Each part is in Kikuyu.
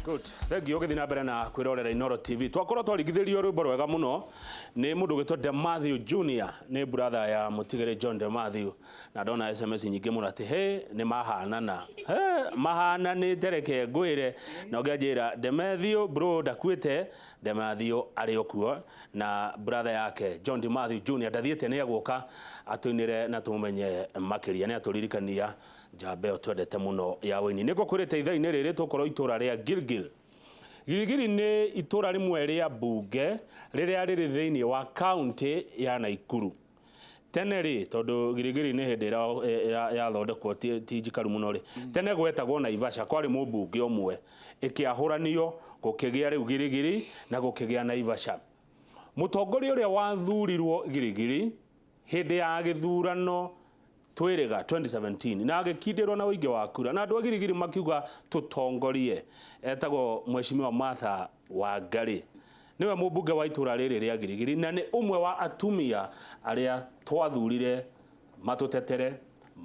Good. Thank you ũgĩthiĩ na mbere na kwĩrorera Inooro TV. Twakorwo twarigithĩrio rwĩmbo rwega mũno nĩ mũndũ ũgĩtwo Demathew Junior, nĩ brother ya mũtigĩrĩ John Demathew, na ndona SMS nyingĩ mũno atĩ he nĩ mahanana. He mahananĩte reke ngwĩre. Na ũngĩ anjĩra Demathew bro ndakuĩte, Demathew arĩ o kuo na brother yake John Demathew Junior ndathiĩte, nĩ egũka atũinĩre na tũmũmenye makĩria. Nĩ atũririkania njamba ĩyo twendete mũno ya ũini. Nĩ ngũkwĩrĩte ithaa-inĩ rĩrĩ tũkorwo itũra rĩa Gilgil. Gilgili nĩ itũra rĩmwe rĩa mbunge rĩrĩa rĩrĩ thĩinĩ wa kaunti ya Naikuru. Tene rĩ, tondũ Gilgili nĩ hĩndĩ yathondekwo ti njikaru mũno rĩ, tene gwetagwo Naivasha, kwarĩ mũmbunge ũmwe, ĩkĩahũranio gũkĩgĩa rĩu Gilgili na gũkĩgĩa Naivasha. Mũtongoria ũrĩa wathurirwo Gilgili hĩndĩ ya gĩthurano twĩrĩga 2017 na agĩkindĩrwo na ũingĩ wa kura na andũ a Girigiri makiuga tũtongorie, etagwo Mheshimiwa Martha Wangari, nĩwe mũmbunge wa itũra rĩrĩ rĩa Girigiri na nĩ ũmwe wa atumia arĩa twathurire matũtetere,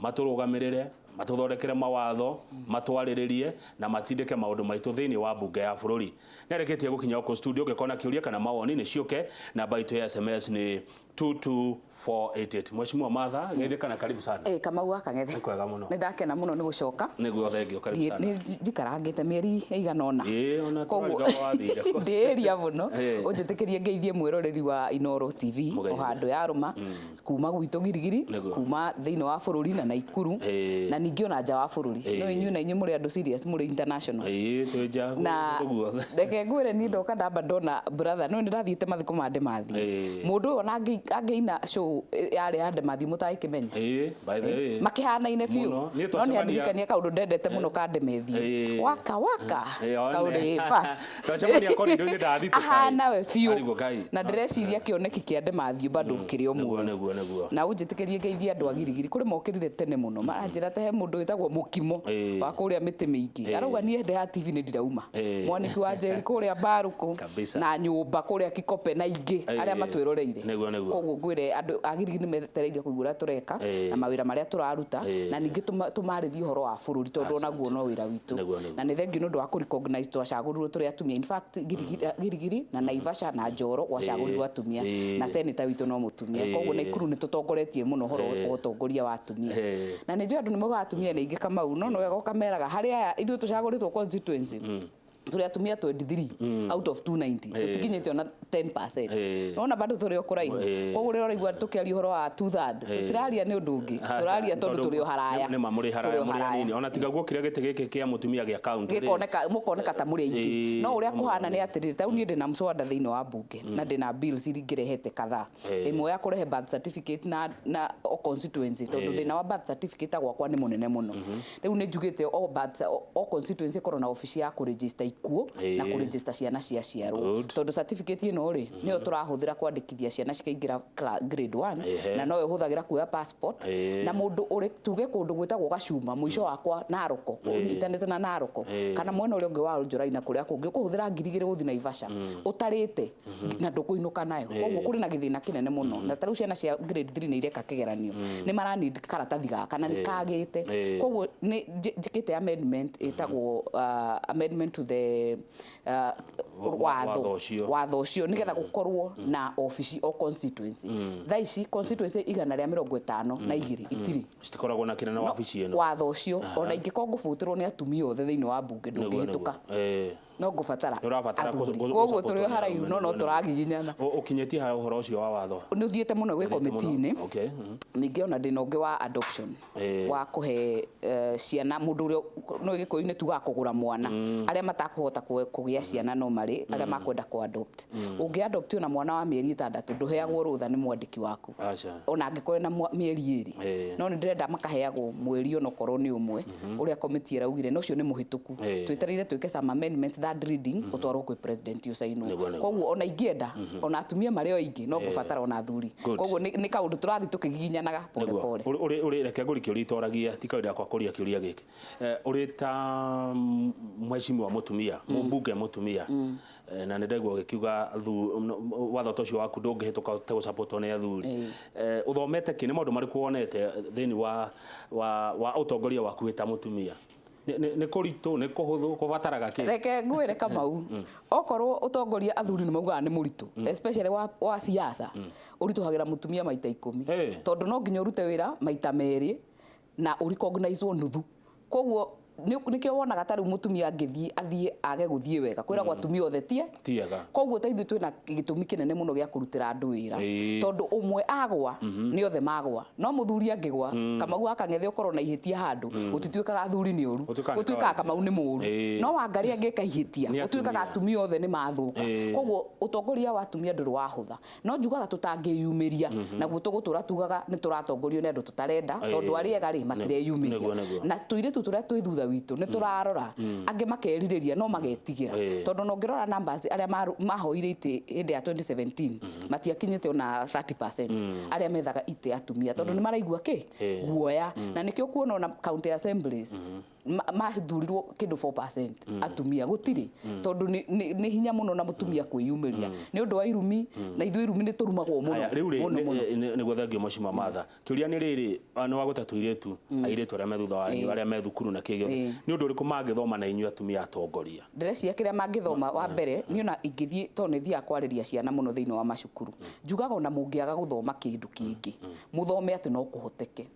matũrũgamĩrĩre, matũthondekere mawatho, matwarĩrĩrie na matindĩke maũndũ maitũ thĩinĩ wa mbunge ya bũrũri. Nĩ arĩkĩtie gũkinya gũkũ studio. Ũngĩkorwo na kĩũria kana mawoni nĩ ciũke, namba itũ ya SMS nĩ 22488. Mheshimiwa Martha, geithĩka na karibu sana. Eh, Kamau wa Kang'ethe. Nĩ kwega mũno. Nĩ ndakena mũno nĩ gũcoka. Nĩguo, thengio, karibu sana. Nĩ njikarangĩte mĩeri ĩigana ũna. Ĩĩ, ona Koguo tũrariga wathire kũ. ndĩĩria mũno. Ũnjĩtĩkĩrie ngeithie mwĩroreri wa Inooro TV Mũgeithie. o handũ yarũma, kuma gwitũ Girigiri, kuma thĩinĩ wa bũrũri na Naikuru, na ningĩ ona nja wa bũrũri. No inyuĩ na inyuĩ mũrĩ andũ serious, mũrĩ international. Ĩĩ, twĩ nja Na kũndũ guothe. reke ngwĩre, niĩ ndoka ndamba ndona brother, no nĩ ndathiĩte mathiko ma Ndemathi. Mũndũ ũyũ ona angĩina show yarĩ ya Ndemathi mũtagĩkĩmenya. Ĩĩ, by the way. Makĩhanaine biũ. Mũno. Niĩ No nĩ twacemania andirikania kaũndũ ndendete mũno ka Ndemethio. Waka waka. Ĩĩ, one. Kaũndũ ĩ bas. Twacemania corridor-inĩ ndathitũka. Ahana we biũ. Arigwo Ngai. Na ndĩreciria kĩoneki kĩa Ndemathew bado kĩrĩ o muoyo. Nĩguo, nĩguo. Na ũnjĩtĩkĩrie ngeithie andũ a Girigiri, kũrĩ mokĩrire tene mũno maranjĩra ta he mũndũ wĩtagwo Mũkimo wa kũrĩa mĩtĩ mĩingĩ. Arauga niĩ nde ha TV nĩ ndirauma. Mwaniki wa Njeri kũrĩa Mbarũkũ Kabisa. na nyũmba kũrĩa Kikope na ingĩ arĩa matwĩroreire. Nĩguo, nĩguo. Koguo ngwĩre andũ a Girigiri nĩ metereire kũigua ũrĩa tũreka na mawĩra marĩa tũraruta na ningĩ tũmarĩrie ũhoro wa bũrũri tondũ onaguo no wĩra witũ. Nĩguo, nĩguo. Na nĩ thengiũ nĩ ũndũ wa kũ recognize twacagũrirwo tũrĩ atumia. In fact, Girigiri, Girigiri na Naivasha na Njoro gwacagũrirwo atumia na senator witũ no mũtumia. Koguo Naikuru nĩ tũtongoretie mũno ũhoro wa ũtongoria wa atumia. Na nĩ njũĩ andũ nĩ maugaga atumia nĩ aingĩ Kamau, no nĩ wega ũkameraga harĩ aya ithuĩ tũcagũrĩtwo constituency tũrĩ atumia 23 out of 290, tũtikinyĩte ona 10%. Nona bado tũrĩ o kũraihu. Koguo rĩrĩa ũraigua tũkĩaria ũhoro wa two third, tũtiraria nĩ ũndũ ũngĩ, tũraria tondũ tũrĩ o haraya. Nĩ ma, mũrĩ Tũrĩ haraya o mũrĩ haraya. anini ona tiga guokire gĩtĩ gĩkĩ kĩa mũtumia gĩa kaunti rĩ. Gĩkoneka mũkoneka ta mũrĩ aingĩ, no ũrĩa no mũrĩ kũhana nĩ anini. atĩrĩrĩ, ta rĩu niĩ ndĩna mswada thĩinĩ wa mbunge na ndĩna bills iria ingĩrehete kadhaa, ĩmwe ya kũrehe birth certificate na o constituency, tondũ thĩna wa birth certificate ta gwakwa nĩ mũnene mũno. Rĩu nĩ njugĩte o constituency ĩkorwo na obici ya kũregister ikuũ na kũregister ciana ciaciarwo. Tondũ certificate ĩno rĩ, nĩyo tũrahũthĩra kwandĩkithia ciana cikaingĩra grade 1 na noyo ũhũthagĩra kuoya passport. Na mũndũ ũrĩ tuge kũndũ gwĩtagwo Gacuma mũico wakwa Naroko, ũnyitanĩte na Naroko kana mwena ũrĩa ũngĩ wa Oljoraina kũrĩa kũngĩ, ũkũhũthĩra 2,000 gũthiĩ Naivasha ũtarĩte na ndũkũinũka nayo. Koguo kũrĩ na gĩthĩna kĩnene mũno, na ta rĩu ciana cia grade 3 nĩ ireka kĩgeranio, nĩ mara need karatathi gaka na nĩ kagĩte. Koguo nĩ njĩkĩte amendment ĩtagwo amendment to the watho watho ũcio. Watho ũcio nĩgetha gũkorwo na obici o constituency. Thaa ici constituency 152 itirĩ citikoragwo na kĩnene wabici ĩno. Watho ũcio ona ingĩkorwo ngũbutĩrwo nĩ atumia othe thĩinĩ wa mbunge, ndũngĩhĩtũka. No ngũbatara Nĩ ũrabatara athuri. Koguo tũrĩ o gũsupportwo nĩ haraihu arũme, no no nĩguo, nĩguo. tũragiginyana. Ũkinyĩtie ha ũhoro ũcio wa watho? Nĩ ũthiĩte mũno gwĩ Ũthiĩte mũno. committee-inĩ. Ningĩ ona ndĩna ũngĩ wa adoption, wa kũhe ciana mũndũ ũrĩa no gĩkũyũ-inĩ tugaga kũgũra mwana, arĩa matakũhota kũgĩa ciana no marĩ arĩa makwenda kũ adopt. Ũngĩ adopt ona mwana wa mĩeri 6, ndũheagwo rũtha nĩ mwandĩki waku. Aca. Ona angĩkorwo na mĩeri 2. No nĩ ndĩrenda makaheagwo mweri onokorwo nĩ ũmwe, ũrĩa committee ĩraugire, na ũcio nĩ mũhĩtũku. Twetereire twĩke some amendment, third reading, ũtwarwo kwĩ president ũcainwo. Nĩguo, nĩguo. Koguo ona ingĩenda ona atumia marĩ o aingĩ, no ngũbatara ona athuri. Koguo nĩ kaũndũ tũrathiĩ tũkĩgiginyanaga pole pole. Ũrĩ reke ngũrie kĩũria itoragia, ti kawaida yakwa kũria kĩũria gĩkĩ. Ũrĩ ta mheshimiwa mũtumia, mũmbunge mũtumia, na nĩ ndaigua ũgĩkiuga watho ta ũcio waku ndũngĩhĩtũka ũtegũsupportwo nĩ athuri. Ũthomete kĩ? Nĩ maũndũ marĩkũ wonete thĩinĩ wa ũtongoria waku wĩ ta mũtumia? Nĩ kũritũ, nĩ kũhũthũ, kũbataraga kĩ? Reke ngwĩre, Kamau, okorwo ũtongoria athuri nĩ maugaga nĩ mũritũ, especially wa siasa, ũritũhagĩra mũtumia maita 10. Tondũ no nginya ũrute wĩra maita 2 na ũrecognizewo nuthu. Koguo nĩkĩo wonaga ta rĩu mũtumia angĩthiĩ, athiĩ age gũthiĩ wega, kwĩragwo atumia othe tie. Tiega. Koguo ta ithuĩ twĩna gĩtũmi kĩnene mũno gĩa kũrutĩra andũ wĩra, tondũ ũmwe agwa nĩ othe magwa. No mũthuri angĩgwa, Kamau akang'ethe, ũkorwo na ihĩtia handũ, gũtituĩkaga athuri nĩ ũru. Gũtuĩkaga nĩ gũtuĩkaga kawaida. Kamau nĩ mũru. No Wangarĩ angĩka ihĩtia, Nĩ gũtuĩkaga atumia. Atumia othe nĩ mathũka. Koguo ũtongoria wa atumia ndũrĩ wahũtha, no njugaga tũtangĩyumĩria naguo tũgũtũra tugaga nĩ tũratongorio nĩ andũ tũtarenda, tondũ arĩa ega rĩ matireyumĩria. Nĩguo, nĩguo. Na tũirĩtu tũrĩa twĩ thutha witũ nĩ tũrarora, angĩ makerirĩria no magetigĩra, tondũ na ũngĩrora numbers arĩa mahoire itĩ hĩndĩ ya 2017 matiakinyĩte ona 30% arĩa methaga itĩ atumia, tondũ nĩ maraigua kĩ guoya. Na nĩkĩo kuona ona county assemblies mathurirwo kĩndũ 4% atumia gũtirĩ, tondũ nĩ hinya mũno na mũtumia kwĩyumĩria nĩ ũndũ wa irumi, na ithuĩ irumi nĩ tũrumagwo mũno. Aya, rĩu rĩ mũno mũno. Nĩguo thengio, Mheshimiwa Martha. Kĩũria nĩ rĩrĩ, nĩ wagũta tũirĩtu, airĩtu arĩa me thutha wanyu, arĩa me thukuru na kĩ gĩothe, nĩ ũndũ ũrĩkũ mangĩthoma na inyuĩ atumia atongoria? Ndĩreciria kĩrĩa mangĩthoma wa mbere, niĩ ona ingĩthiĩ, tondũ nĩ thiaga kwarĩria ciana mũno thĩinĩ wa macukuru, njugaga ona mũngĩaga gũthoma kĩndũ kĩngĩ, mũthome atĩ no kũhoteke.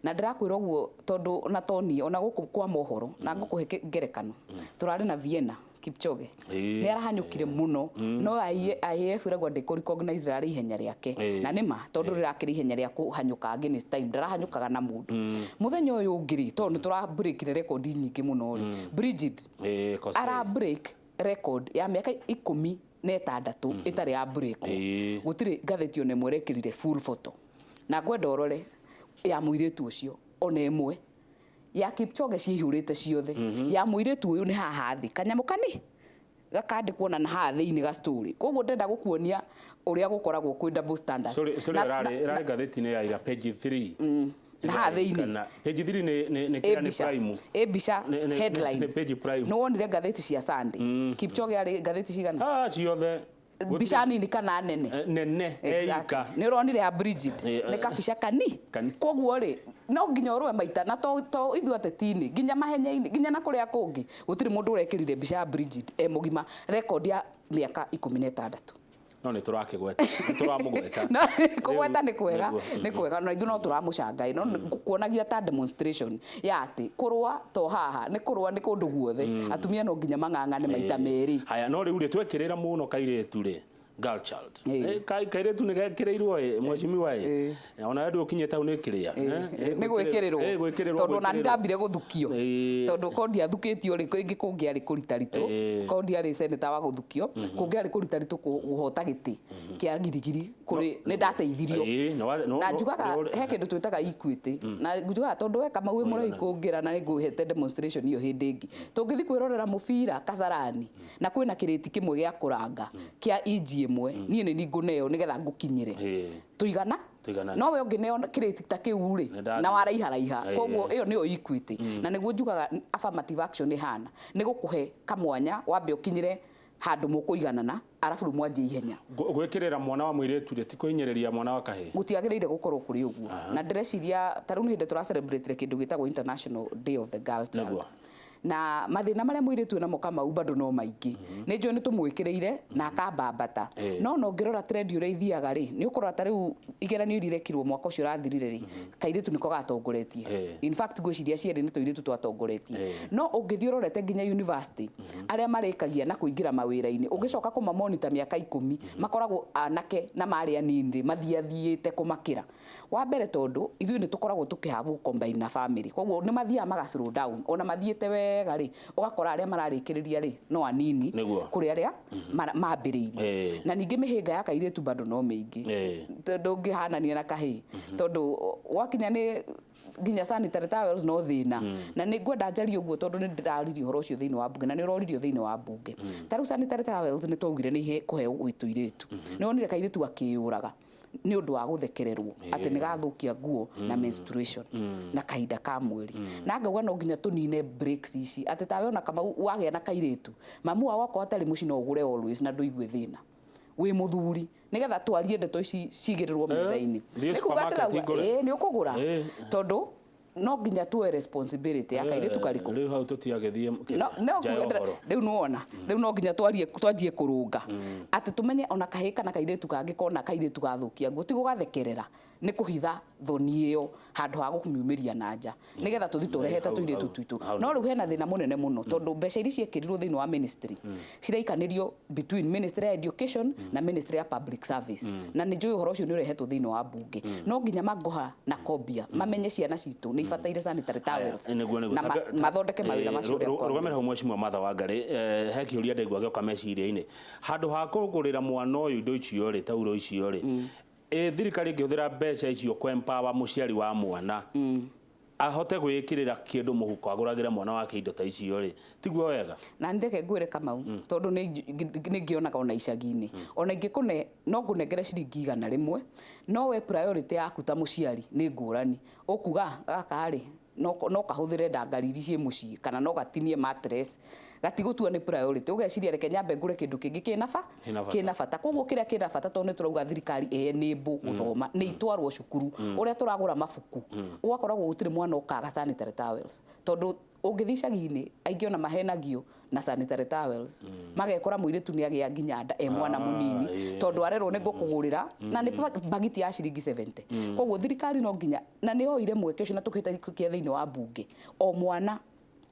Na ndĩrakwĩra ũguo tondũ na toni ona gũkũ kwa mohoro na ngũkũhe ngerekano, tũrarĩ na Vienna Kipchoge. Nĩ arahanyũkire mũno, no IAAF ĩrauga ndĩkũ recognize rĩrarĩ ihenya rĩake. Na nĩ ma, tondũ rĩrakĩrĩ ihenya rĩa kũhanyũka against time, ndarahanyũkaga na mũndũ. Mũthenya ũyũ ũngĩ rĩ, tondũ nĩ tũra breakire record nyingĩ mũno rĩ, Brigid Kosgei. Ara break record ya mĩaka 16 ĩtarĩ ya break. Gũtirĩ ngathĩti ona ĩmwe ĩrekĩrire full photo, na ngwenda ũrore ya mũirĩtu ũcio ona ĩmwe. Ya Kipchoge ciihũrĩte ciothe, ya mũirĩtu ũyũ nĩ haha thĩ kanyamũ kani gakandĩkwo na haha thĩinĩ ga story. Koguo ndenda gũkuonia ũrĩa gũkoragwo kwĩ double standards. Sorry, sorry, ĩrarĩ ngathĩti-inĩ ya ira, page 3. Na haha thĩinĩ. Kana page 3 nĩ kĩrĩa nĩ prime. Ĩ mbica headline. Nĩ page prime. Nĩ wonire ngathĩti cia Sunday, Kipchoge arĩ ngathĩti cigana? Ah, ciothe. Mbica nini kana nene? Nene eika. Nĩ ũronire ya Bridget? Nĩ kabica kani. Kani. Koguo rĩ, no nginya ũrũe maita na to ithuĩ ateti-inĩ, nginya mahenya-inĩ, nginya na kũrĩa kũngĩ, gũtirĩ mũndũ ũrekĩrire mbica ya Bridget e mũgima, record ya mĩaka 16. No nĩ tũrakĩgweta, nĩ tũramũgweta. No, kũgweta nĩ kwega. Nĩguo. Nĩ kwega na ithuĩ no tũramũcangaĩ, no kuonagia ta demonstration ya atĩ kũrũa to haha, nĩ kũrũa nĩ kũndũ guothe. Atumia no nginya mang'ang'ane maita 2. Haya, no rĩu rĩ, twekĩrĩra mũno kairĩtu rĩ, girl child. Kairĩtu nĩ gekĩrĩirwo ĩ, mheshimiwa ĩ, ona we ndũkinyĩte hau nĩ kĩrĩa. Nĩ gwĩkĩrĩrwo. Gwĩkĩrĩrwo. Tondũ ona nĩ Gwĩkĩrĩrwo. ndambire gũthukio, tondũ ko ndiathukĩtio rĩ, rĩngĩ kũngĩarĩ kũritaritũ, ko ndiarĩ seneta wa gũthukio, kũngĩarĩ kũritaritũ kũhota gĩtĩ kĩa Girigiri kũrĩ nĩ ndateithirio. Na njugaga he kĩndũ twĩtaga equity, na njugaga tondũ we Kamau wĩ mũraihu kũngĩra, na nĩngũhete demonstration ĩyo hĩndĩ ĩngĩ. Tũngĩthiĩ kwĩrorera mũbira Kasarani na kwĩna kĩrĩti kĩmwe gĩa kũranga kĩa inji 1, niĩ nĩ ningũneo nĩgetha ngũkinyĩre. Tũigana. Tũiganane. No we ũngĩneo kĩrĩti ta kĩu rĩ, Nĩ ndathi. na waraiharaiha. Koguo ĩyo nĩyo equity, na nĩguo njugaga affirmative action ĩhana nĩ gũkũhe kamwanya wambe ũkinyĩre handũ mũkũiganana, arabu rĩu mwanjie ihenya. Gwĩkĩrĩra mwana wa mũirĩtu rĩ, ti kũhinyĩrĩria mwana wa kahĩĩ? Gũtiagĩrĩire gũkorwo kũrĩ ũguo. Na ndĩreciria ta rĩu nĩ hĩndĩ tũra celebrate kĩndũ gĩtagwo International Day of the Girl Child. Na mathĩna marĩa mũirĩtu enamo, Kamau, bado no maingĩ. Nĩ njũĩ nĩ tũmwĩkĩrĩire na akambambata, no ũngĩrora trend ũrĩa ithiaga rĩ, nĩ ũkũrora ta rĩu igeranio iria irekirwo mwaka ũcio ũrathirire rĩ, kairĩtu nĩko gatongoretie. In fact, ngwĩciria cierĩ nĩ tũirĩtu twatongoretie. No ũngĩthiĩ ũrorete nginya university arĩa marĩkagia na kũingĩra mawĩra-inĩ, ũngĩcoka kũmamonita mĩaka 10, makoragwo anake na marĩ anini rĩ, mathiathiĩte kũmakĩra. Wa mbere, tondũ ithuĩ nĩ tũkoragwo tũkĩhabu combine na family, koguo nĩ mathiaga maga slow down. Ona mathiĩte wega rĩ, ũgakora arĩa mararĩkĩrĩria rĩ no anini kũrĩ arĩa mambĩrĩirie. Na ningĩ mĩhĩnga ya kairĩtu bado no mĩingĩ, ndũngĩhanania na kahĩĩ, tondũ gwakinya nĩ nginya sanitary towels no thĩna. Na nĩ ngwenda njarie ũguo tondũ nĩ ndĩraririe ũhoro ũcio thĩinĩ wa bunge, na nĩ ũroririo thĩinĩ wa bunge. Ta rĩu sanitary towels nĩ twaugire nĩ ihe kũheo gwĩ tũirĩtu. Nĩ wonire kairĩtu akĩyũraga nĩ ũndũ wa gũthekererwo atĩ nĩ gathũkia nguo na menstruation na kahinda ka mweri. Na ngauga no nginya tũnine breaks ici, atĩ tawe ona Kamau wagĩa na kairĩtu, mamu wao akorwo atarĩ mũciĩ, no ũgũre always na ndũigue thĩna wĩ mũthuri, nĩgetha twarie ndeto ici cigĩrĩrwo metha-inĩ. Thiĩ Nĩ kuga supermarket ndĩrauga, ngũre. Nĩ ũkũgũra, tondũ No nginya tuoe responsibility ya kairĩtu karĩkũ. Rĩu hau tũtiagĩthiĩ No no nja ya ũhoro. Rĩu nĩwona rĩu no nginya twarie, twanjie kũrũnga atĩ tũmenye ona kahĩĩ kana kairĩtu kangĩ kona kairĩtu gathũkia nguo, ti gũgathekerera, nĩ kũhitha thoni ĩyo handũ ha gũmiumĩria na nja, nĩgetha tũthi tũrehete tũirĩtu twitũ. No rĩu hena thĩna mũnene mũno, tondũ mbeca iria ciekĩrirwo thĩinĩ wa ministry ciraikanĩrio between Ministry ya Education na Ministry ya Public Service, na nĩ njũĩ ũhoro ũcio nĩ ũrehetwo thĩinĩ wa bunge. No nginya Magoha na Kobia mamenye ciana citũ nĩ ibataire sanitary towels Nĩguo. na mathondeke mawĩra macio ũrĩa kwagĩrĩire. Rũgamĩra hau, Mheshimiwa Martha Wangari. He kĩũria ndaigua gĩoka meciria-inĩ. Handũ ha kũgũrĩra mwana ũyũ indo icio rĩ, tauro icio rĩ, ĩ thirikari ĩngĩhũthĩra mbeca icio kũ empower mũciari wa mwana ahote gwĩkĩrĩra kĩndũ mũhuko agũragĩre mwana wake indo ta icio rĩ, tiguo wega? Na ndeke ngwĩre, Kamau, tondũ nĩ ngĩonaga ona icagi-inĩ, ona ingĩkũne no ngũnengere ciringi 100, no we priority yaku ta mũciari nĩ ngũrani. Ũkuga gaka rĩ, no kahũthĩre ndangariri ciĩ mũciĩ kana no gatinie mattress, gatigũtua nĩ priority. Ũgeciria reke nyambe ngũre kĩndũ kĩngĩ kĩna ba Kĩna bata. Kĩna bata. Koguo kĩrĩa kĩna bata, tondũ nĩ tũrauga thirikari ĩ enable gũthoma, nĩ itwarwo cukuru ũrĩa tũragũra mabuku, ũgakoragwo gũtirĩ mwana ũkaga sanitary towels, tondũ ũngĩthiĩ icagi-inĩ aingĩ ona mahenagio na sanitary towels, magekora mũirĩtu nĩ agĩa nginya nda e mwana mũnini, tondũ arerwo nĩ ngũkũgũrĩra na nĩ bagiti ya ciringi 70. Koguo thirikari no nginya, na nĩ yoire mweke ũcio na tũkĩhĩtũkia thĩinĩ wa bunge, o mwana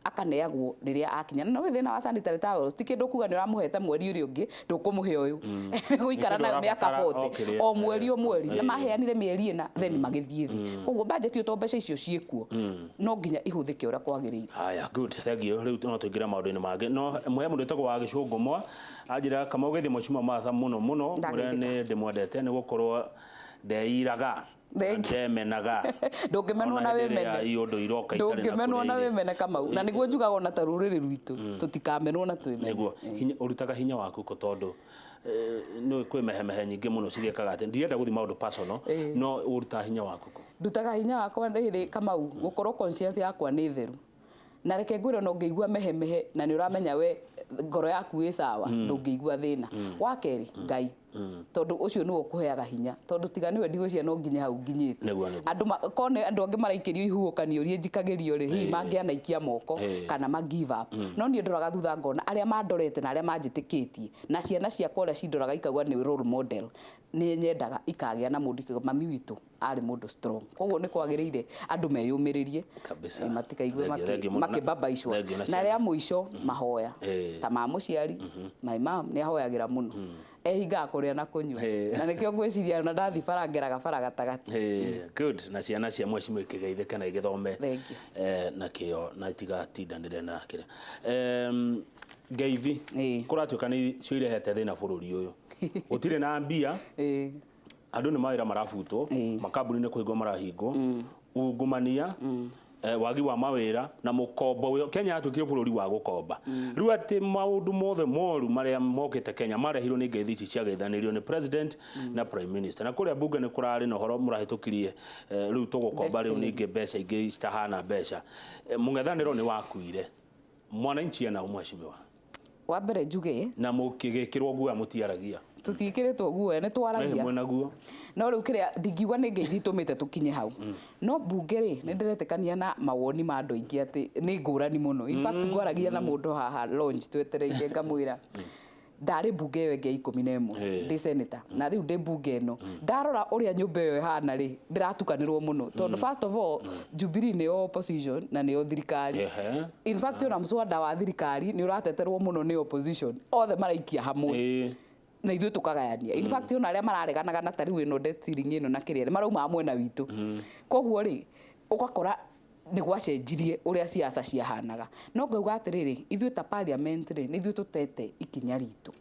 akaneagwo rĩrĩa akinya. Na no thĩna wa sanitary towels ti kĩndũ kuga nĩ ũramũhete mweri ũrĩa ũngĩ ndũkũmũhe ũyũ, gũikara Nĩ kĩndũ nayo mĩaka ũrabatara 40. o kĩrĩa, O mweri, o mweri, na maheanire mĩeri 4, then magĩthiĩ thĩ. Koguo budget ĩyo, to mbeca icio ciĩkuo, no nginya ihũthĩke ũrĩa kwagĩrĩire. Haya, good, thank you. Rĩu no tũingĩre maũndũ-inĩ mangĩ, no mũhe mũndũ wĩtagwo wa Gĩcũngũmwa anjĩra kama ũgeithie Mheshimiwa Martha mũno mũno, ũrĩa Ndageithĩka. nĩ ndĩmwendete nĩ gũkorwo ndeiraga Thank you. ndemenaga. Ndũngĩmenwo Ona na hĩndĩ ĩrĩa wĩmene. iũndũ iroka itarĩ na Ndũngĩmenwo na kũrĩa irĩ. wĩmene, Kamau, na nĩguo njugaga ona ta rũrĩrĩ rwitũ tũtikamenwo na twĩmene. Nĩguo hinya, ũrutaga hinya waku kũ? Tondũ nĩ kwĩ mehemehe nyingĩ mũno cigĩkaga atĩ ndirenda gũthiĩ maũndũ personal, no ũrutaga hinya waku kũ? Ndutaga hinya wakwa rĩrĩ, Kamau, gũkorwo conscience yakwa nĩ theru. Na reke ngwĩre, ona ũngĩigua mehemehe na nĩ ũramenya we ngoro yaku ĩ sawa, ndũngĩigua thĩna. Wa kerĩ, Ngai, tondũ ũcio nĩwe ũkũheaga hinya, tondũ tiga nĩwe ndigwĩciria no nginye hau nginyĩte. Nĩguo. Andũ kone andũ angĩ maraikĩrio ihuhũkanio iria njikagĩrio rĩ, hihi mangĩanaikia moko kana ma give up, no niĩ ndoraga thutha ngona arĩa mandorete na arĩa manjĩtĩkĩtie na ciana ciakwa ũrĩa cindoraga ikauga nĩ role model, nĩ nyendaga ikagĩa na mũndũ ikauga mami witũ arĩ mũndũ strong. Koguo nĩ kwagĩrĩire andũ meyũmĩrĩrie. Kabisa. Matikaigue Thank you, thank you mũno. makĩbabaicwo. Thank you, na Na ciana. rĩa mũico, mahoya ta ma mũciari. My mom nĩ ahoyagĩra mũno, ehingaga kũrĩa na kũnyua, na nĩkĩo ngwĩciria ona ndathi bara ngeraga bara gatagatĩ. Good, na ciana cia mheshimiwa ikĩgeithĩke na igĩthome Thank you. Na kĩo na itigatindanĩre na kĩrĩa ngeithi kũratuĩka nĩ cio irehete thĩna bũrũri ũyũ. Gũtirĩ na mbia, andũ nĩ mawĩra marabutwo, makambuni nĩ kũhingwo marahingwo, ungumania, wagi wa mawĩra na mũkombo ũyũ. Kenya yatuĩkire bũrũri wa gũkomba rĩu, atĩ maũndũ mothe moru marĩa mokĩte Kenya marehirwo nĩ ngeithi ici ciageithanĩrio nĩ president na prime minister. Na kũrĩa bunge nĩ kũrarĩ na ũhoro mũrahĩtũkirie, rĩu tũgũkomba rĩu Debt ceiling. Ningĩ mbeca ingĩ citahana mbeca. Mũng'ethanĩro nĩ wakuire, mwananchi ena mheshimiwa. Wa mbere njuge Na mũkĩgĩkĩrwo guoya mũtiaragia. Tũtiĩkĩrĩtwo guoya, nĩ twaragia. Mwĩnaguo. No rĩu kĩrĩa ndingiuga nĩ ngeithi itũmĩte tũkinye hau, no mbunge rĩ, nĩ ndĩretĩkania na mawoni ma andũ aingĩ atĩ nĩ ngũrani mũno. In fact, ngwaragia na mũndũ haha launch twetereire, ngamwĩra ndarĩ mbunge ĩyo ĩngĩ ya 11 ndĩ senator, na rĩu ndĩ mbunge ĩno, ndarora ũrĩa nyũmba ĩyo ĩhana rĩ, ndĩratukanĩrwo mũno, tondũ first of all, Jubilee nĩyo opposition na nĩyo thirikari. In fact, ona mswada wa thirikari nĩ ũrateterwo mũno nĩ opposition, othe maraikia hamwe na ithuĩ tũkagayania. In fact, ona arĩa marareganaga na tarĩu ĩno debt ceiling ĩno na kĩrĩa maraumaga mwena witũ. Koguo rĩ, ũgakora nĩ gwacenjirie ũrĩa siasa ciahanaga. No ngauga atĩrĩrĩ, ithuĩ ta parliament rĩ, nĩ ithuĩ tũtete ikinya ritũ,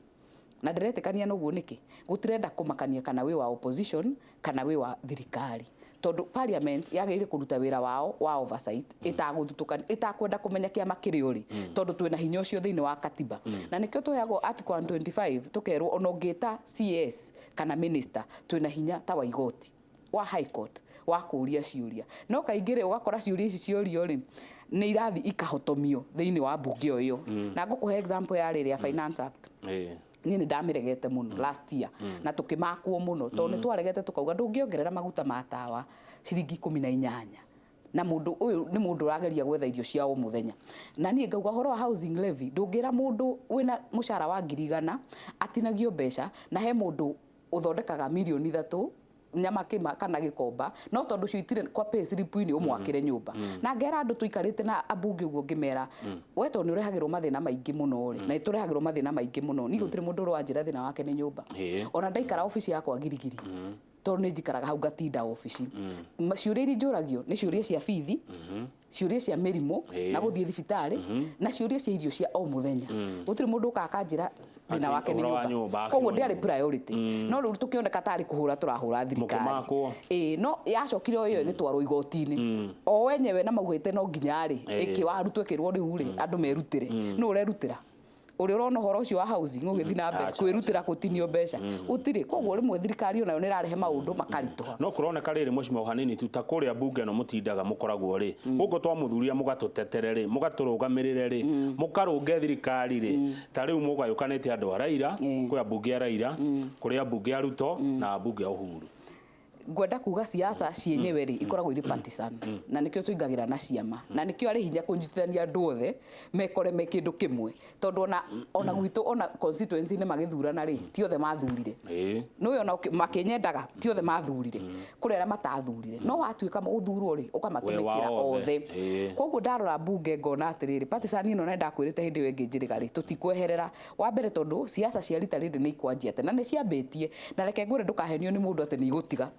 na ndĩretĩkania noguo. Nĩkĩ gũtirenda kũmakania kana wĩ wa opposition kana wĩ wa thirikari, tondũ parliament yagĩrĩire kũruta wĩra wao wa oversight ĩtagũthutũkania, ĩtakwenda kũmenya kĩama kĩrĩa ũrĩ, tondũ twĩna hinya ũcio thĩinĩ wa katiba, na nĩkĩo tũheagwo article 125, tũkerwo ona ũngĩta CS kana minister, twĩna hinya ta wa igoti wa high court wa kũũria ciũria. No kaingĩ rĩ, ũgakora ciũria ici ciorio rĩ, nĩ irathi ikahotomio thĩinĩ wa mbunge o ĩyo. Na ngũkũhe example ya rĩrĩa Finance Act. Niĩ nĩ ndamĩregete mũno last year, na tũkĩmakwo mũno, tondũ nĩ twaregete tũkauga ndũngĩongerera maguta ma tawa ciringi 18. Na mũndũ ũyũ nĩ mũndũ ũrageria gwetha irio cia o mũthenya. Na niĩ ngauga ũhoro wa housing levy, ndũngĩra mũndũ wĩna mũcara wa 100,000 atinagio mbeca, na he mũndũ ũthondekaga 3 mirioni nyama kĩma kana gĩkomba, no tondũ cio itirĩ kwa pay slip-inĩ ũmwakĩre nyũmba. Na ngera andũ tũikarĩte na ambunge ũguo, ngĩmera, we tondũ nĩ ũrehagĩrwo mathĩna maingĩ mũno rĩ, na nĩ tũrehagĩrwo mathĩna maingĩ mũno, niĩ gũtirĩ mũndũ ũranjĩra thĩna wake nĩ nyũmba. Ona ndaikara obici yakwa Girigiri, tondũ nĩ njikaraga hau ngatinda obici, ciũria iria njũragio nĩ ciũria cia bithi, ciũria cia mĩrimũ na gũthiĩ thibitarĩ, na ciũria cia irio cia o mũthenya. Gũtirĩ mũndũ ũkaga akanjĩra thĩna Atĩ wake nĩ ũhoro wa nyũmba. Nyũmba, Koguo akĩrwo ndĩarĩ nyũmba. priority, no rĩu tũkĩoneka tarĩ kũhũra tũrahũra thirikari. Mũkĩmakwo. Ĩĩ, no yacokire o ĩyo ĩgĩtwarwo igoti-inĩ o wenyewe, na maugĩte no nginya rĩ ĩkĩwarutwo, ĩkĩrwo rĩu rĩ andũ merutĩre. Nũ ũrerutĩra? Ũrĩa ũrona ũhoro ũcio wa housing ũgĩthiĩ na mbere Acha, kwĩrutĩra gũtinio mbeca gũtirĩ. Koguo rĩmwe thirikari onayo nĩ ĩrarehe maũndũ makaritũha. No kũroneka rĩrĩ, mũcimo hanini tu, ta kũrĩa mbunge ĩno mũtindaga mũkoragwo rĩ gũkũ twamũthuria mũgatũtetere rĩ, mũgatũrũgamĩrĩre rĩ, mũkarũnge thirikari rĩ, ta rĩu mũgayũkanĩte andũ a Raila, kwĩ ambunge a Raila, kũrĩ ambunge a Ruto na ambunge a Uhuru. Ngwenda kuga siasa cienyewe rĩ ikoragwo irĩ partisan, na nĩkĩo tũingagĩra na ciama, na nĩkĩo arĩ hinya kũnyitithania andũ othe mekore me kĩndũ kĩmwe, tondũ ona gwitũ, ona constituency nĩ magĩthurana rĩ, ti othe mathurire. Nĩũĩ ona makĩnyendaga ti othe mathurire, kũrĩ arĩa matathurire, no watuĩka gũthurwo rĩ, ũkamatũmĩkĩra We wa othe. othe. Koguo ndarora mbunge ngona atĩrĩrĩ, partisan ĩno, na ndakwĩrĩte hĩndĩ ĩyo ĩngĩ njĩrĩga rĩ, tũtikweherera wa mbere, tondũ siasa cia rita rĩrĩ nĩ ikwanjia tene na nĩ ciambĩtie. Na reke ngwĩre, ndũkahenio nĩ mũndũ atĩ nĩ igũtiga,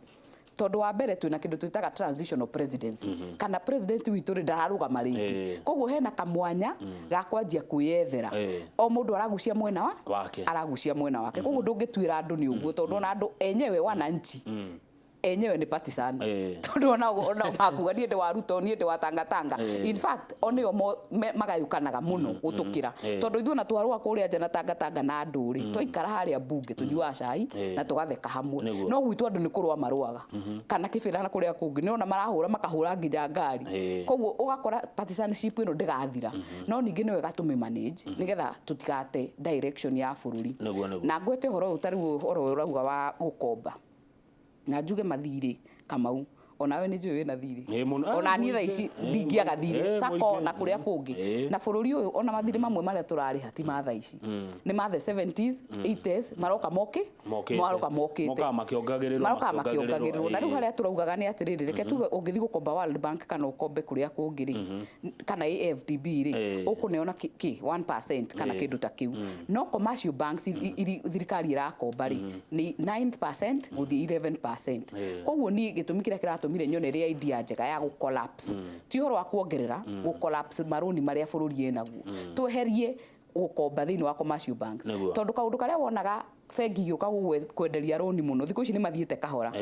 tondũ wa mbere twĩna kĩndũ twĩtaga transitional presidency, kana president witũ rĩ ndararũgama rĩngĩ. Koguo hena kamwanya ga kwanjia kwĩyethera. O mũndũ aragucia mwena wa Wake. Aragucia mwena wake. Koguo ndũngĩtuĩra andũ nĩ ũguo, tondũ ona andũ enyewe, wananchi enyewe nĩ partisan, tondũ ona makuga niĩ ndĩ wa Ruto, niĩ ndĩ wa Tangatanga. In fact, o nĩo magayũkanaga mũno gũtũkĩra, tondũ ithuĩ ona twarũa kũrĩa nja na Tangatanga na andũ rĩ, twaikara harĩa mbunge tũnyuaga cai na tũgatheka hamwe. No gwitũ andũ nĩ kũrũa marũaga, kana kĩbĩra na kũrĩa kũngĩ nĩ ona marahũra, makahũra nginya ngari. Koguo ũgakora partisanship ĩno ndĩgathira, no ningĩ nĩ wega tũmĩ manage nĩgetha tũtigate direction ya bũrũri. Nĩguo, nĩguo. Na ngwete ũhoro ũyũ, ta rĩu ũhoro ũyũ ũrauga wa gũkomba, na njuge mathirĩ, Kamau, onawe nĩ njũĩ wĩna thirĩ. Ĩ, mũno. Ona niĩ thaa ici Mũingĩ. ndingĩaga thirĩ sako mũingĩ. na kũrĩa kũngĩ. Na bũrũri ũyũ, ona mathirĩ mamwe marĩa tũrarĩha ti ma thaa ici, nĩ ma the 70s, 80s, maroka moki Mokĩte. Maroka mokĩte. Mokaga makĩongagĩrĩrwo. Maroka makĩongagĩrĩrwo. Na rĩu Ĩĩ. harĩa tũraugaga nĩ atĩrĩrĩ, reke tuge ũngĩthiĩ gũkomba World Bank kana ũkombe kũrĩa kũngĩ rĩ, kana AFDB rĩ, ũkũneona kĩ 1% kana kĩndũ ta kĩu. No commercial banks thirikari ĩrakomba rĩ, nĩ 9% gũthiĩ 11%. Koguo niĩ gĩtũmi kĩrĩa kĩratũmire nyone ĩrĩ idea njega ya gũ collapse, ti ũhoro wa kuongerera, gũ collapse marũni marĩa bũrũri ĩnaguo, tweherie gũkomba thĩinĩ wa commercial banks, tondũ kaũndũ karĩa wonaga bengi igĩũka kwenderia rũni mũno, thikũ ici nĩ mathiĩte kahora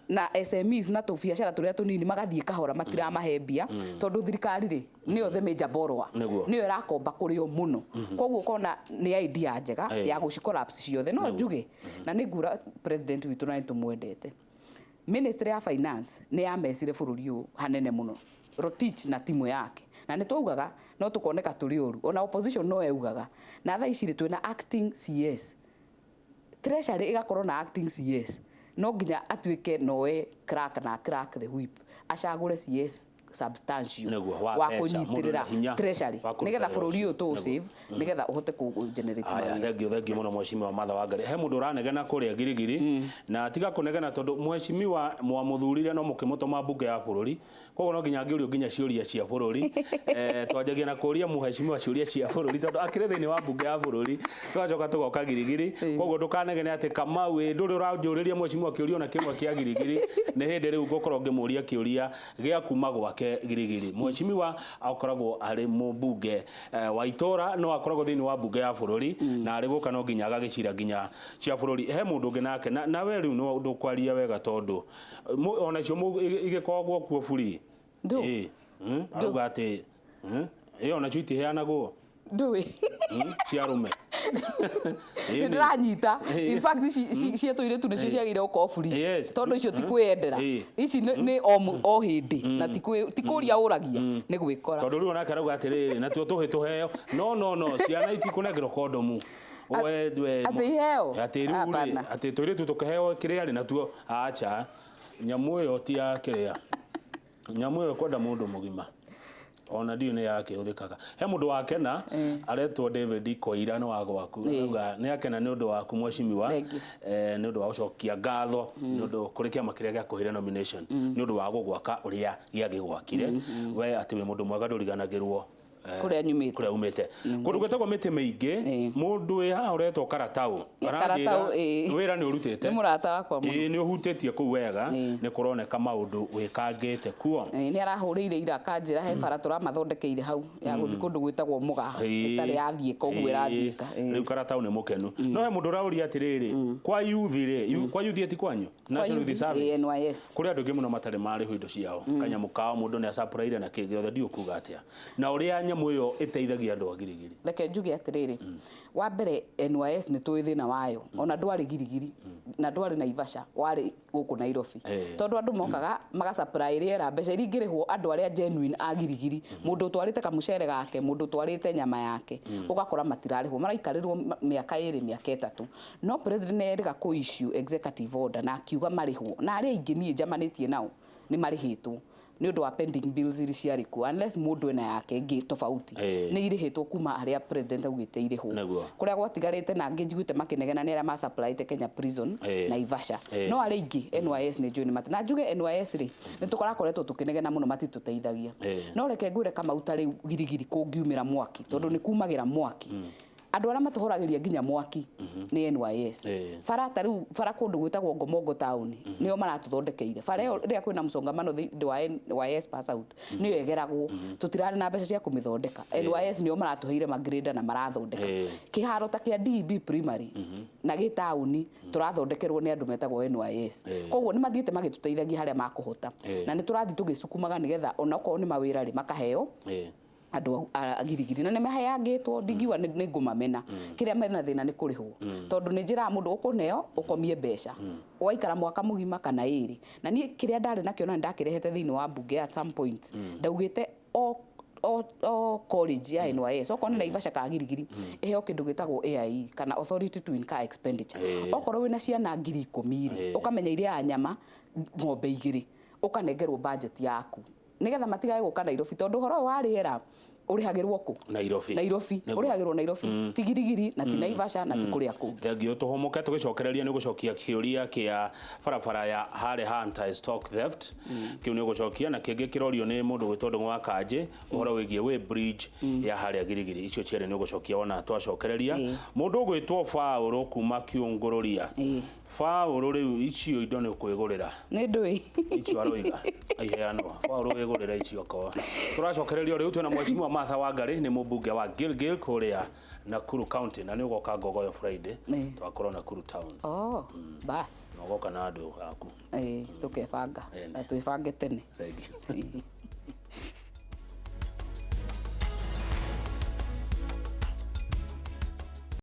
na SMEs na tũbiacara tũrĩa tũnini magathiĩ kahora, matiramahe mbia, tondũ thirikari rĩ nĩyo the major borrower, nĩyo ĩrakomba kũrĩ o mũno. Koguo ũkona nĩ idea njega ya gũci collapse ciothe. No njuge, na nĩ ngura president witũ na nĩ tũmwendete, Ministry ya Finance nĩ yamecire bũrũri ũyũ hanene mũno, Rotich na timu yake, na nĩ twaugaga no tũkoneka tũrĩ ũru, ona opposition no eugaga. Na thaa ici rĩ, twĩna acting CS, Treasury ĩgakorwo na acting CS, no nginya atuĩke noe crack na crack the whip, acagũre CS substantial Nĩguo, wa wa mbeca, mũndũ kũnyitĩrĩra wĩna hinya Treasury, wa kũruta nĩgetha wĩra bũrũri ũcio. ũyũ tũ save, nĩgetha ũhote kũ generate Aya, mawĩra. Thengiũ, thengiũ mũno, mheshimiwa Martha Wangari. He mũndũ ũranegena kũrĩa Girigiri, na tiga kũnegena, tondũ mheshimiwa mwamũthurire no mũkĩmũtũma mbunge ya bũrũri, koguo no nginya angĩũrio nginya ciũria cia bũrũri. Twanjagia na kũria mheshimiwa ciũria cia bũrũri, tondũ akĩrĩ thĩinĩ wa mbunge ya bũrũri, tũgacoka tũgoka Girigiri. Koguo ndũkanegene atĩ Kamau ĩ ndũrĩ ũranjũrĩria mheshimiwa kĩũria ona kĩmwe kĩa Girigiri. Nĩ hĩndĩ rĩu ngũkorwo ngĩmũria kĩũria gĩa kuma gwake Girigiri. Mheshimiwa akoragwo arĩ mũmbunge wa itũra, no akoragwo thĩinĩ wa mbunge ya bũrũri, na arĩ gũka no nginya agagĩcira nginya cia bũrũri. He mũndũ ũngĩ nake nawe rĩu no ndũkwaria wega, tondũ onacio igĩkoragwo kuo buri. Ndũ. Ĩ, arauga atĩ ĩ onacio itiheanagwo. Ndũĩ. Cia arũme. Nĩ ndĩranyita. In fact, ici cia tũirĩtu nĩcio ciagĩrĩire gũkorwo free, tondũ icio ti kwĩyendera. Ici nĩ o hĩndĩ, na ti kũria ũragia, nĩ gwĩkora. Tondũ rĩu onake arauga atĩrĩrĩ, natuo tũhĩ tũheo, no no no ciana itikũnengerwo kondomu. We Atĩ iheo? Atĩ rĩu rĩ, Hapana. atĩ tũirĩtu tũkĩheo kĩrĩa rĩ, natuo acha nyamũ ĩyo ti ya kĩrĩa. Nyamũ ĩyo kwenda mũndũ mũgima ona ndiũ nĩ yake ũthĩkaga. He mũndũ wakena aretwo David Koira, nĩ wa gwaku. Arauga nĩ akena nĩ ũndũ waku mheshimiwa, Thank you. Nĩ ũndũ wa gũcokia ngatho nĩ ũndũ kũrĩ kĩama kĩrĩa gĩakũheire nomination nĩ ũndũ wa gũgwaka ũrĩa gĩagĩgwakire we, atĩ wĩ mũndũ mwega ndũriganagĩrwo Kũrĩa nyumĩte. Kũrĩa umĩte, kũndũ gwĩtagwo mĩtĩ mĩingĩ. Mũndũ wĩ haha ũretwo Karatau Karatau, aranjĩra wĩra nĩ ũrutĩte. Nĩ mũrata wakwa mũno. Ĩĩ, nĩ ũhutĩtie kũu wega, nĩ kũroneka maũndũ wĩkangĩte kuo. Nĩ arahũrĩire ira akanjĩra he bara tũramathondekeire hau ya gũthiĩ kũndũ gwĩtagwo Mũgaa, ĩtarĩ yathiĩka ũguo ĩrathiĩka. Rĩu Karatau nĩ mũkenu. No he mũndũ ũraũria atĩrĩrĩ, kwa youth rĩ, kwa youth eti kwanyu National Youth youth, Service, NYS. kũrĩ andũ aingĩ mũno matarĩ marĩhwo indo ciao, kanyamũ kao mũndũ nĩ acapũraire na kĩ gĩothe. Ndiũ kuga atĩa na ũrĩa nyamũ ĩyo ĩteithagia andũ a Girigiri. Reke njuge atĩrĩrĩ, wa mbere NYS nĩ tũĩ thĩna wayo, ona ndwarĩ Girigiri na ndwarĩ Naivasha, warĩ gũkũ Nairobi, tondũ andũ mokaga magasupply rĩera mbeca iria ingĩrĩhwo andũ arĩa genuine a Girigiri, mũndũ ũtwarĩte kamũcere gake, mũndũ ũtwarĩte nyama yake, ũgakora matirarĩhwo, maraikarĩrwo mĩaka 2, mĩaka 3. No president nĩ erĩga kũ issue executive order na akiuga marĩhwo, na arĩa aingĩ niĩ njamanĩtie nao nĩ marĩhĩtwo nĩ ũndũ wa pending bills iria ciarĩ kuo, unless mũndũ ena yake ĩngĩ tofauti. Nĩ irĩhĩtwo kuma harĩa president augĩte irĩhwo. Kũrĩa gwatigarĩte na angĩ njiguĩte makĩnegena nĩ arĩa masupplyĩte Kenya Prison, Naivasha. No arĩa aingĩ NYS nĩ njũĩ nĩ mati na njuge NYS rĩ, nĩ tũkorakoretwo tũkĩnegena mũno, matitũteithagia. No reke ngwĩre Kamau, ta rĩu Girigiri kũngiumĩra mwaki, tondũ nĩ kumagĩra mwaki, andũ arĩa matũhoragĩria nginya mwaki nĩ NYS. Bara ta rĩu bara kũndũ gwĩtagwo Ngomongo town nĩo maratũthondekeire bara ĩyo. Rĩrĩa kwĩna mũsongamano thĩinĩ wa NYS pass out nĩyo ĩgeragwo, tũtirarĩ na mbeca cia kũmĩthondeka. NYS nĩo maratũheire magreda na marathondeka. Kĩharo ta kĩa DEB primary na gĩ taũni tũrathondekerwo nĩ andũ metagwo NYS. Koguo nĩ mathiĩte magĩtũteithagia harĩa makũhota, na nĩ tũrathiĩ tũgĩcukumaga nĩgetha onakorwo nĩ mawĩra rĩ makaheo andũ a Girigiri, na nĩ maheangĩtwo. Ndingiuga nĩ ngũmamena, kĩrĩa mena thĩna nĩ kũrĩhwo, tondũ nĩ njĩraga mũndũ ũkũneo ũkomie mbeca ũgaikara mwaka mũgima kana 2. Na niĩ kĩrĩa ndarĩ nakĩo na nĩndakĩrehete thĩinĩ wa mbunge at some point, ndaugĩte o college ya NYS, okorwo nĩ Naivasha ka Girigiri, ĩheo kĩndũ gĩtagwo AIE kana authority to incur expenditure. Okorwo wĩna ciana 10,000 rĩ, ũkamenya iria ya nyama ng'ombe 2, ũkanengerwo budget yaku nigetha matigage gũka Nairobi, tondũ ũhoro ũyũ wa rĩera ũrĩhagĩrwo kũ? Nairobi. Nairobi. Ũrĩhagĩrwo Nairobi, ti Girigiri na ti Naivasha na ti kũrĩa kũngĩ. Thengiũ. Tũhũmũke, tũgĩcokereria nĩ gũcokia kĩũria kĩa barabara ya harĩa ha anti stock theft. Kĩu nĩ ũgũcokia, na kĩngĩ kĩrorio nĩ mũndũ gwĩtwo Ndũng'ũ wa Kanjĩ, ũhoro wĩgiĩ way bridge ya harĩa Girigiri. Icio cierĩ nĩ ũgũcokia wona twacokereria. Mũndũ ũgwĩtwo Baũrũ kuma Kiũngũrũria. Baũrũ, rĩu icio indo nĩ ũkwĩgũrĩra. Nĩ ndũĩ. Icio aroiga aiheanwo. Baũrũ, wĩgũrĩre icio korwo tũracokereria. Rĩu twĩna mheshimiwa Martha Wangari, nĩ mũmbunge wa Gilgil kũrĩa Nakuru County, na nĩ ũgoka Ngogoyo Friday. Twakorwo Nakuru town. Oh, bas. Na ũgoka na andũ aku. Tũkebanga na twĩbange tene. Thank you.